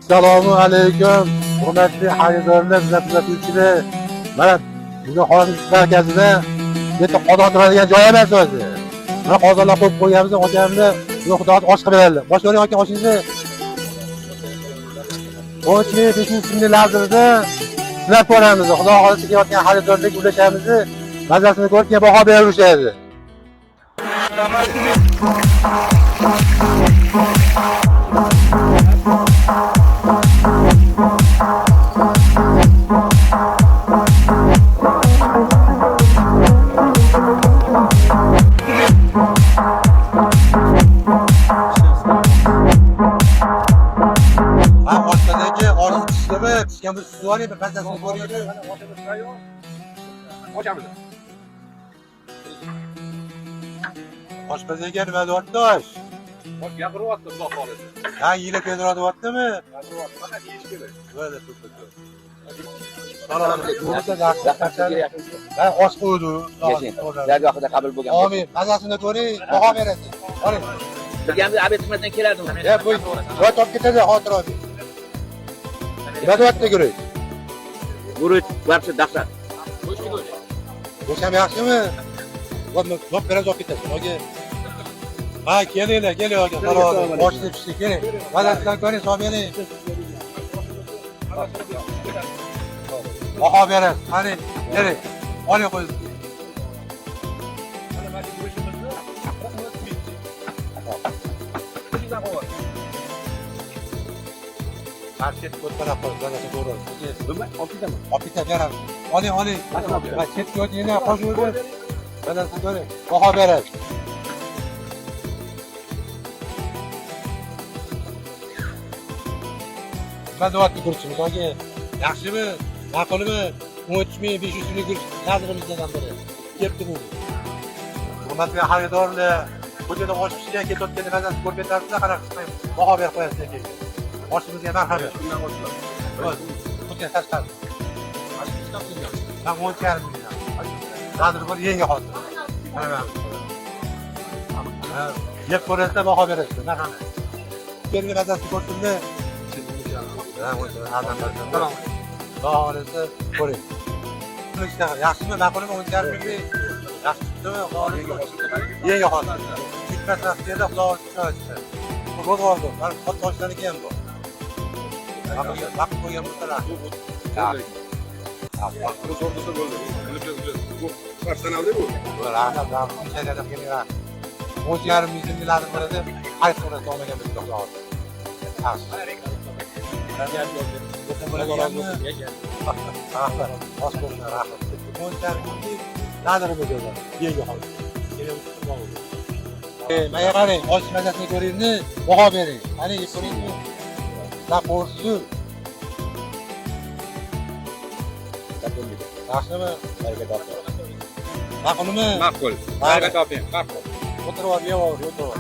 Assalomu alaykum, hurmatli xaridorlar, bizni kuzatuvchilar. Mana bugun Xorazm markazida bu yerda qozon turadigan joy emas o'zi. Mana qozonlar qo'yib qo'yganmiz, akamni bugun Xudo osh qilib beradi. Bosh ko'ring aka oshingizni. 13 500 so'mlik lazerda sinab ko'ramiz. Xudo xohlasa kelayotgan xaridorlarga ulashamiz. Mazasini ko'rib keyin baho berishadi. Ha, oshxonadagi osh pishdimi? Pishgan bo'lsa suzib oling, bir mazasini ko'ring. Ochamiz. Oshpaz aka nima deyapti osh? Osh gapiryapti, Xudo xohlasa. Ha, yeyilib kelyaptimi? Gapiryapti. Faqat yeyish kerak. Böyle tut. Ha, osh qo'ydi. Dargohida qabul bo'lgan. Amin. Mazasini ko'ring, baho berasiz. Oling. Bilganmiz, obed xizmatidan kelardim. Ya bu joy topib ketadi, xotir olib. Nima deyapti guruch? Guruch вообще dahshat. Go'sht ham yaxshimi? Vot biraz olib ketasiz. Aka. Ha, kelinglar, keling aka. Salom. Oshni pishdi, keling. Mazasidan ko'ring, solib bering. Baho berasiz. Qani, keling. Oling qo'ying. Mana mana shu guruchimizni 13 ming. Parchet ko'tarib qo'ying, mazasi to'g'ri. Nima? Olib ketaman. Olib ketib beramiz. Oling, oling. Ha, chetga o'tinglar, qo'shib o'ting. Mazasini ko'ring. Baho berasiz. Nima deyapti guruchimiz aka? Yaxshimi? Ma'qulmi? 13 500 so'mlik guruch nazarimizdan biri. Kelibdi bu. Hurmatli xaridorlar, ko'chada osh pishgan ketayotganda mazasini ko'rib ketasizlar, qanaqa qilib baho berib qo'yasizlar keyin. Oshimizga marhamat. Shundan oshlar. O'tgan tashqari. Man 13,5 ming. Nazir bor yangi hozir. Mana mana. Ha, yeb ko'rasizlar, baho berasizlar. Marhamat. Keling mazasini ko'rsinlar. Ha, 13,5. Xudo xohlasa ko'ring. Yaxshimi, ma'qulmi 13,5 minglik? Yaxshi chiqdimi? Xudo xohlasa. Yangi hozir. Bitmas vaqtida Xudo xohlasa. Bu ro'zg'or bu. Mana katta oshlarniki ham bu. Vaqt qo'ygan bo'lsalar. Buni zo'r desa bo'ldi. Bu professionalda bu. Rahmat, rahmat. Unchalar keling, rahmat. 13,5 ming so'mlik lazim bo'ladi. Qayt qiladi olmagan bo'lsa Xudo xohlasa. Yaxshi. Rahmat. Osh bo'lsin, rahmat. 13,5 minglik nazarimiz o'zi. Yangi hozir. Menga qarang, osh mazasini ko'ringni, baho bering. Qani yeb ko'ringmi? La qo'rsiz. Yaxshimi? Ma'qulmi? Ma'qul. Baraka toping, ma'qul. O'tirib ol, yeb ol, o'tirib ol.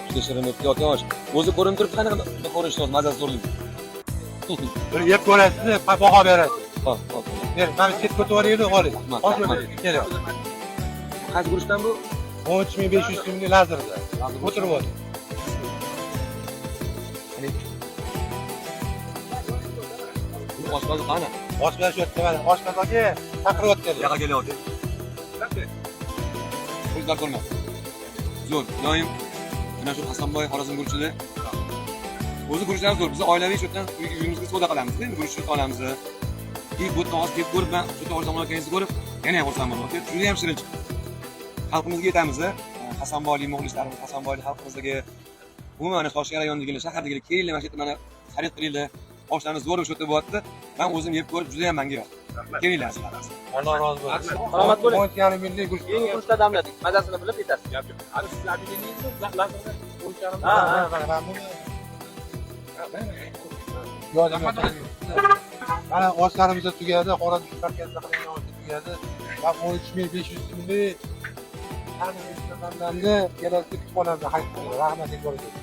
Juda shirin bo'lib ketayotgan osh. O'zi ko'rinib turibdi, qanaqa ko'rinishi, mazasi zo'rligi. Bir yeb ko'rasiz, baho berasiz. Hop, hop. Ber, mana chetga o'tib olaylik, oling. Rahmat, Osh rahmat. keling. Qaysi guruchdan bu? 13 500 so'mlik lazerda. O'tirib oling. Buni oshpazi qani? Oshpaz shu yerda mana, oshpaz aka chaqiryapti. Yoqqa kelyapti. Ko'zlar ko'rmas. Zo'r. Doim mana shu Hasanboy Xorazm guruchida o'zi guruchlar zo'r. Biz oilaviy shu yerdan uyimizga savdo qilamiz. Endi guruch olamiz. И bu yerdan osh kelib ko'rib, man shu yerdan osh olayotganingizni ko'rib, yana ham xursand bo'ldim. Juda ham shirin chiqdi. Xalqimizga yetamiz. Hasanboylik muxlislarimiz, Hasanboylik xalqimizdagi umuman mana Toshkent rayonidagilar, shahardagilar kelinglar, mana shu yerda mana xarid qilinglar. Oshlarni zo'r shu yerda bo'lyapti. Men o'zim yeb ko'rib, juda ham menga yoqdi. Kelinglar sizlar. Alloh rozi bo'lsin. Salomat bo'ling. 13,5 minglik guruch. Yangi guruchlar damladik. Mazasini bilib yetasiz. Gap yo'q. Hali siz объявление lazerni 13,5. Ha, Ha, mana mana buni. Yo'q, mana oshlarimiz tugadi, Xorazm markazida qilingan osh tugadi. Va 13 500 so'mlik damlandi. Kelasi kutib olamiz. Rahmat, e'tiboringizga.